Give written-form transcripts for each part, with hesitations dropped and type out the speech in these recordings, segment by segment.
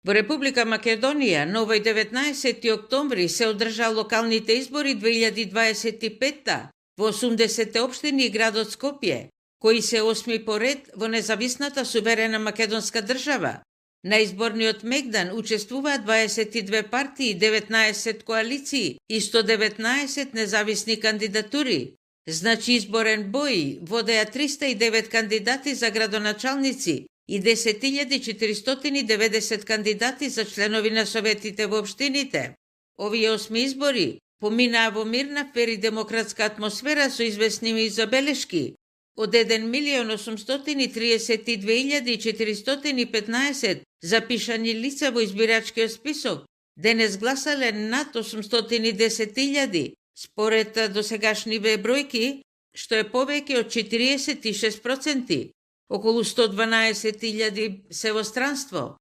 Во Република Македонија на овој 19 октомври се одржа локалните избори 2025 во 80 општини и градот Скопје, кои се 8 поред во независната суверена македонска држава. На изборниот мегдан учествуваат 22 партии, 19 коалиции и 119 независни кандидатури. Значи изборен бој водеа 309 кандидати за градоначалници и 10.490 кандидати за членови на советите во општините. Овие 8 избори поминаа во мирна, фер и демократска атмосфера со известни забелешки. Од 1.832.415 запишани лица во избирачкиот список, денес гласале над 810.000, според досегашниве бројки, што е повеќе од 46%. Околу 112.000 се во странство.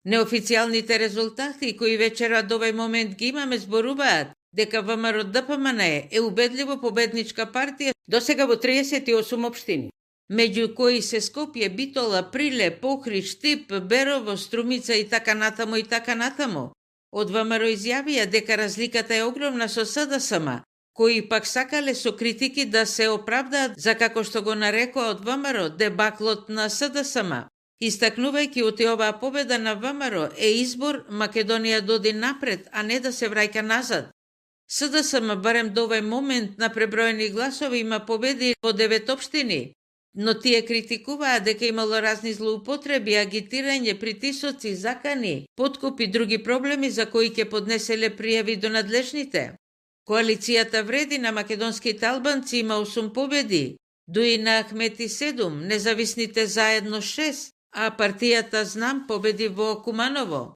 Неофицијалните резултати, кои вечера до овој момент ги имаме, зборуваат дека ВМРО-ДПМН е убедливо победничка партија досега во 38 општини, меѓу кои се Скопје, Битола, Прилеп, Охрид, Штип, Берово, Струмица и така натаму и така натаму. Од ВМРО изјавија дека разликата е огромна со СДСМ, кои пак сакале со критики да се оправдаат за, како што го нарекоа од ВМРО, дебаклот на СДСМ, истакнувајќи од оваа победа на ВМРО е избор Македонија да оди напред, а не да се враќа назад. СДСМ барем до овој момент на преброени гласови има победи во 9 општини, но тие критикуваат дека имало разни злоупотреби, агитирање, притисоци, закани, подкуп и други проблеми за кои ќе поднеселе пријави до надлежните. Коалицијата Вреди на македонските албанци има 8 победи, Дуи на Ахмети 7, независните заедно 6, а партијата Знам победи во Куманово.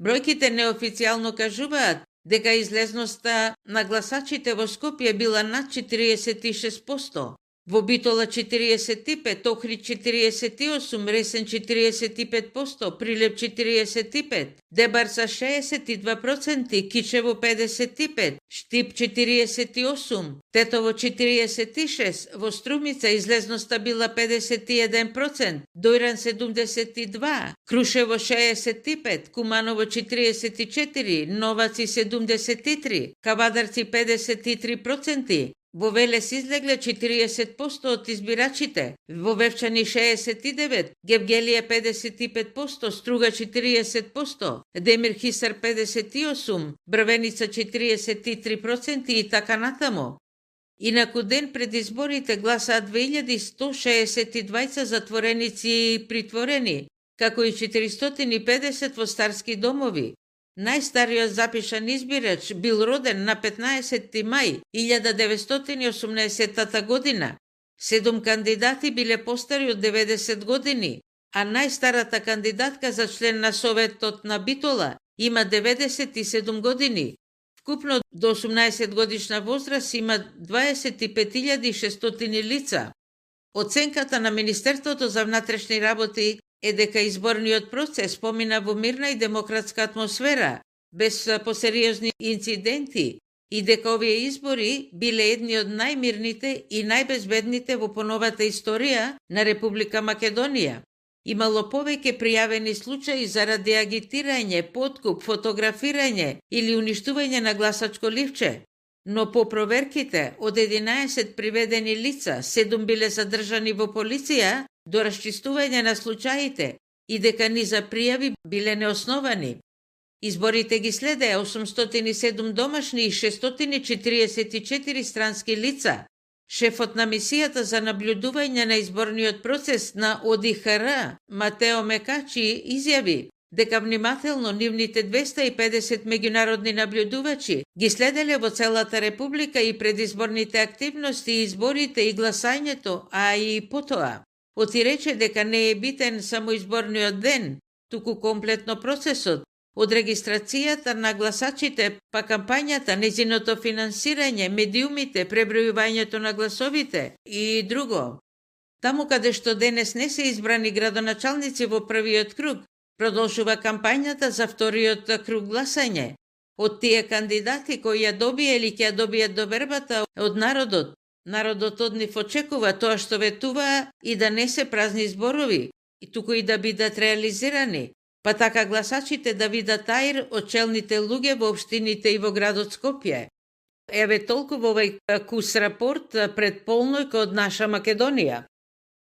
Бројките неофицијално кажуваат дека излезноста на гласачите во Скопје била над 46%, во Битола 45%, Охрид 48%, Ресен 45%, Прилеп 45%, Дебарца 62%, Кичево 55%, Штип 48%, Тетово 46%, во Струмица излезноста била 51%, Дојран 72%, Крушево 65%, Куманово 44%, Новаци 73%, Кавадарци 53%, во Велес излегле 40% од избирачите, во Вевчани 69%, Гевгелија 55%, Струга 40%, Демир Хисар 58%, Брвеница 43% и така натаму. Инаку ден пред изборите гласаат 2162 затвореници и притворени, како и 450 во старски домови. Најстариот запишан избирач бил роден на 15 мај 1980 година. 7 кандидати биле постари од 90 години, а најстарата кандидатка за член на Советот на Битола има 97 години. Вкупно до 18 годишна возраст има 25.600 лица. Оценката на Министерството за внатрешни работи е дека изборниот процес помина во мирна и демократска атмосфера, без посериозни инциденти, и дека овие избори биле едни од најмирните и најбезбедните во поновата историја на Република Македонија. Имало повеќе пријавени случаи заради агитирање, подкуп, фотографирање или уништување на гласачко ливче. Но по проверките, од 11 приведени лица, 7 биле задржани во полиција до расчистување на случаите и дека низа пријави биле неосновани. Изборите ги следеа 807 домашни и 644 странски лица. Шефот на мисијата за наблюдување на изборниот процес на ОДИХР, Матео Мекачи, изјави дека внимателно нивните 250 меѓународни наблюдувачи ги следеле во целата република и предизборните активности, изборите и гласањето, а и потоа. Оти рече дека не е битен само изборниот ден, туку комплетно процесот, од регистрацијата на гласачите, па кампањата, незиното финансирање, медиумите, пребројувањето на гласовите и друго. Таму каде што денес не се избрани градоначалници во првиот круг, продолжува кампањата за вториот круг гласање. Од тие кандидати кои ја добија или ќе ја добијат довербата од народот, народот од нив очекува тоа што ветуваа и да не се празни зборови, и туку и да бидат реализирани. па така гласачите да видат аир од челните луѓе во општините и во градот Скопје. Еве толку во овој кус рапорт пред полној од наша Македонија.